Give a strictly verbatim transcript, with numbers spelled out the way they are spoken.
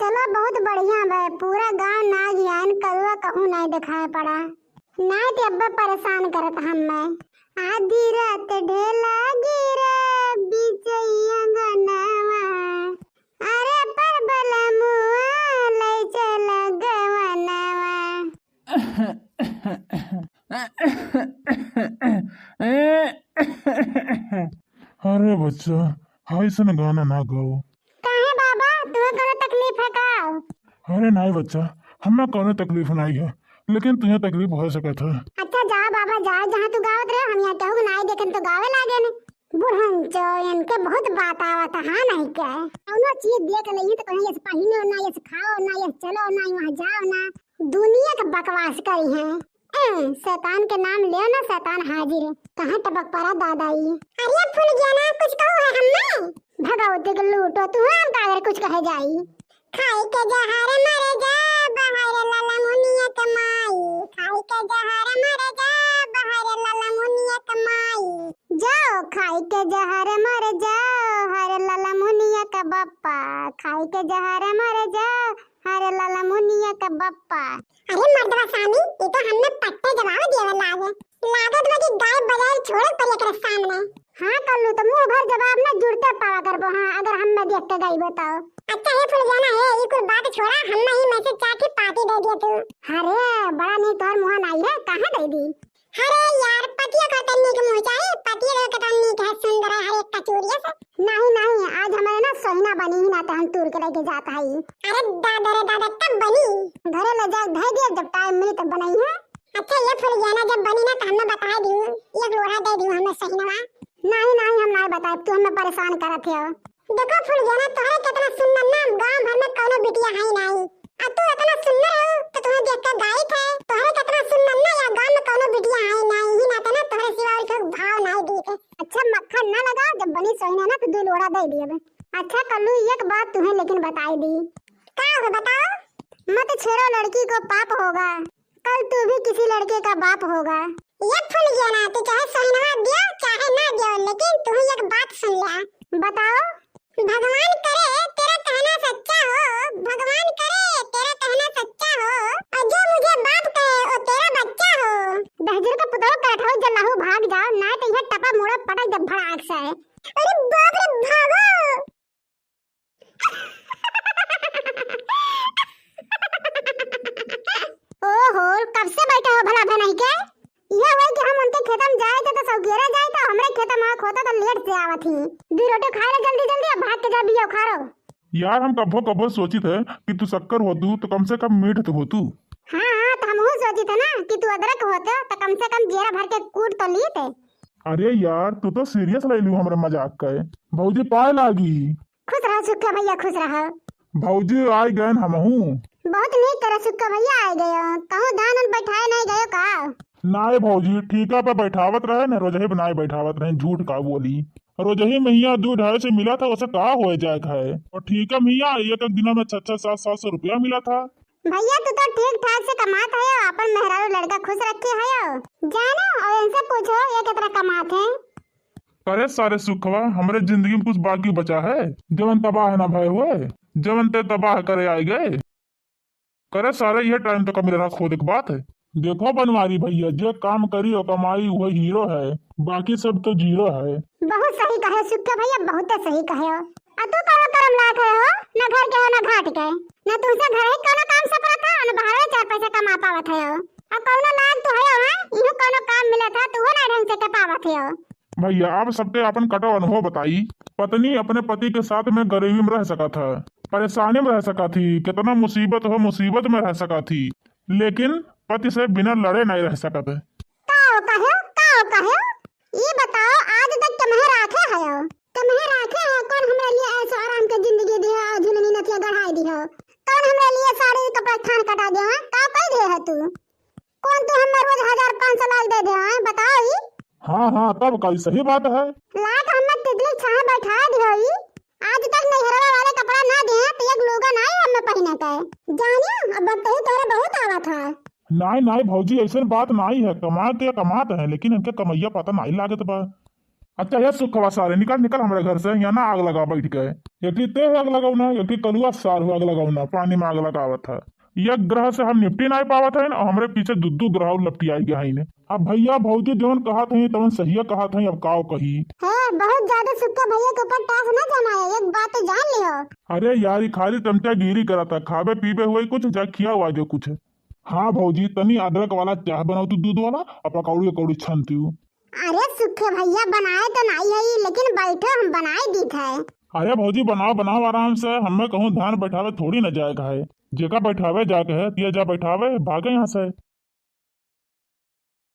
चलो, बहुत बढ़िया बा, पूरा गांव नाइ जाइन, कलुआ कहूँ नाइ देखाए पड़ा। नाइ ते अब्बे परेशान करत हम्मे। आधी रात ढेला गिरा बीच अंगनवा, अरे पर बलमुआ लै चल गवनवा। अरे बच्चा, अइसन गाना ना गाओ। काहे बाबा, तुहे कौनो तकलीफ है का? अरे नाहीं बच्चा, हमें कौनो तकलीफ नाहीं है, लेकिन तुहे तकलीफ हो सकत है। अच्छा जा बाबा जा, जहाँ तू गावत रहे, हम यहाँ केहू के नाहीं देखेन तो गावे लागेन। बुढ़न चो, इनके बहुत बात आवत है, हाँ नाहीं के? कौनो चीज देख लेही तो कहीं, "ये से पहिनो ना, ये से खाओ ना, ये से चलो ना, वहाँ जाओ ना।" दुनिया के बकवास करी हैं। ए, शैतान के नाम लेओ ना, शैतान हाजिर। कहाँ टपक पड़ा दादा ई। अरे फुलगेना, कुछ कहो है हम्मे? भगवती के लूटो, तू हम का अगर कुछ कहे जाई। खाई के जहर मर जा, बहर लाला मुनिया के माई। खाई के जहर मर जा, बहर लाला मुनिया के माई। जो खाई के जहर मर जा, हर लाला मुनिया का बप्पा। खाई के जहर मर जा, हर लाला मुनिया का बप्पा। अरे मर्दवा सामी, ई तो हमने पट्टे जवाब देवे लागे। लागत बा कि गाय बजाए छोड़े पड़ी एकरे सामने। हाँ कल्लू, तो मुंह भर जवाब ना जुड़ते पावा करबो, हाँ, अगर हम में देख के गईबो तो। अच्छा हे फुलगेना हे, ई कुल बात छोड़ा, हम ही में से चाह की पाती दे दिया तू। अरे बड़ा नीक तोहर मुंह नाई है, कहाँ दे दी? अरे यार, पतिया का तन्नी के मुंह चाही, पतिया का तन्नी के सुंदर है, हर एक कचूरिया से। नहीं नहीं, आज हमारे ना सोहिना बनी ही ना तो हम तूर के लेके जात हई। अरे दादा रे दादा, कब बनी? घरे ले जाए धई दिया, जब टाइम मिली तब बनाई है। अच्छा ये फुलगेना, जब बनी ना तो हमें बता दियो, एक लोढ़ा दे दियो हमें सोहिनवा। नहीं नहीं, हम नहीं बताए, तू हमें परेशान करत हो। देखो फुलगेना, तोहरे कितना सुंदर ना गांव भर में कौनो बिटिया है नहीं, और तू इतना सुंदर हो तो तुम्हें देख के गायत है। तोहरे कितना सुंदर ना या गांव में कौनो बिटिया है नहीं, ही ना तो ना तोहरे सिवा और कोई भाव नहीं दीत है। अच्छा मक्खन ना लगा, जब बनी सोहिना ना तो दो लोढ़ा दे दिए। अच्छा कल्लू, एक बात तुम्हें लेकिन बताई दी। का हो बताओ? मत छेड़ो लड़की को, पाप होगा। कल तू भी किसी लड़के का बाप होगा। ये फुलगेना, तू चाहे सोहिनवा दियो चाहे ना दियो, लेकिन तू एक बात सुन ले। बताओ। भगवान करे तेरा कहना सच्चा हो, भगवान करे तेरा कहना सच्चा हो, और जो मुझे बाप कहे वो तेरा बच्चा हो। दहजर का पुतवा काट हो जल्लाहू, भाग जाओ, ना तो यह टपा मुड़ा पटक दे भड़ाक से। अरे बाप रे, भागो। ओहो, कब से बैठे हो भला भनई के? यह हुआ कि हम उनके खेतम जाए थे तो सौकेरा जाए थे, हमरे खेतम आँख होता तो लेट से आवत ही। दू रोटी खाए ले जल्दी जल्दी, अब भाग के जा बिया उखाड़ो। यार, हम कब्बो कब्बो सोचित है कि तू शक्कर होतू तो कम से कम मीठ तो होतू। हाँ हाँ, तो हमहू सोचित है ना कि तू अदरक होत तो कम से कम जीरा भर के कूट तो लीत। अरे यार, तू तो सीरियस ले लू हमरे मजाक के। भौजी पाए लागी। खुश रहो सुक्का भैया, खुश रहो। भौजी आइ गएन हमहू। बहुत नीक करे सुक्का भैया आइ गयो। कहूँ धान उन बैठाए नहीं गयो का? नाय भौजी, ठीका पे बैठावत रहे न, रोजही बनाए बैठावत रहे, झूठ का बोली। रोजही में हियाँ दू ढाई से मिला था, उसे का होए जाए है। और ठीका में हियाँ एक एक दिना में छह छह सात सात सौ रुपया मिला था। भैया तू तो ठीक ठाक से कमात है, अपन मेहरारू लड़का खुश रखे है। जानो और इनसे पूछो ये कितना कमात है। अरे सारे सुखवा, हमरे जिंदगी में कुछ बाकी बचा है? जवन तबाह ना भय हुए, जवन ते तबाह करे आए गए। करे सारे, ये टाइम तो कमी रहा खोदे के बात है। देखो बनवारी भैया, जे काम करी और कमाई वही हीरो है, बाकी सब तो जीरो है। बहुत सही कहे सुक्का भैया, बहुत सही कहे हो। आ तू कौनो करम लायक है हो, ना घर के हो ना घाट के, ना तुमसे घर ही कौनो काम सपरा था, ना बाहर चार पैसा कमा पावत है हो। आ कौनो लायक तू है हो, हैं? इहो कौनो काम मिला था, तू हो ना ढंग से के पावत है हो। भैया, आप सबके आपन कटो अनुभव बताई। पत्नी अपने पति के साथ में गरीबी में रह सकत है, परेशानी में रह सकत ही, कितना मुसीबत हो, मुसीबत में रह सकत ही, लेकिन पति से बिना लड़े नहीं रह सकत। का कहो, का कहो? ई बताओ, आज तक कमहे राखे हयो? कमहे राखे हो? कौन हमरे लिए ऐसो आराम के जिंदगी दिहो, झुलनी नथिया गढ़ाई दिहो? कौन हमरे लिए साड़ी कपड़ा थान कटा दियो? का कई दिए है तू? कौन तू हमें रोज हजार पाँच सौ लाख दे दे, हैं? बताओ ई। हाँ, हाँ, तब का, ई सही बात है। लाख हमें तितली छाहे बैठा दियो ई। आज तक नैहरवा वाले कपड़ा ना दे, तो एक लुगा ना ही हमें पहिने के। जानियो, अब बतही तोरे बहुत आवत है। नाई, नाई भौजी, ऐसन बात नाई है। कमात या कमात है, लेकिन इनके कमैया पता नाई लागत बा। अच्छा, ये सुखवा सारे, निकल, निकल हमरे घर से, यहाँ ना आग लगा बैठ के। एक ठी ते आग लगाओ ना, एक ठी कलुआ सार हो आग लगाओ ना, पानी में आग लगावत है। ये ग्रह से हम निपटी नहीं पावत है ना, हमरे पीछे दू दू ग्रह लपटी आई गया है ने। अब भैया भौजी जवन कहत हैं, तवन सहिया कहत हैं, अब काव कही। है, बहुत ज्यादा सुखा भैया के ऊपर टास ना जमाए, एक बात तो जान लियो। अरे यार, ई खाली चमचागिरी करत है, खाबे पीबे हुए कुछ, जा खियाओ आज कुछ। हाँ भौजी, तनी अदरक वाला चाह बनाओ तू, दूध वाला, और पकौड़ी पकौड़ी छानती हूँ। अरे सुखे भैया, बनाए तो नहीं है, लेकिन बैठो, हम बनाए दीत है। अरे भौजी, बनाओ बनाओ आराम से, हमें कहूँ धान बैठावे थोड़ी न जाए का है। जेका बैठावे जाके है, तिया जा बैठावे, भागे यहाँ से।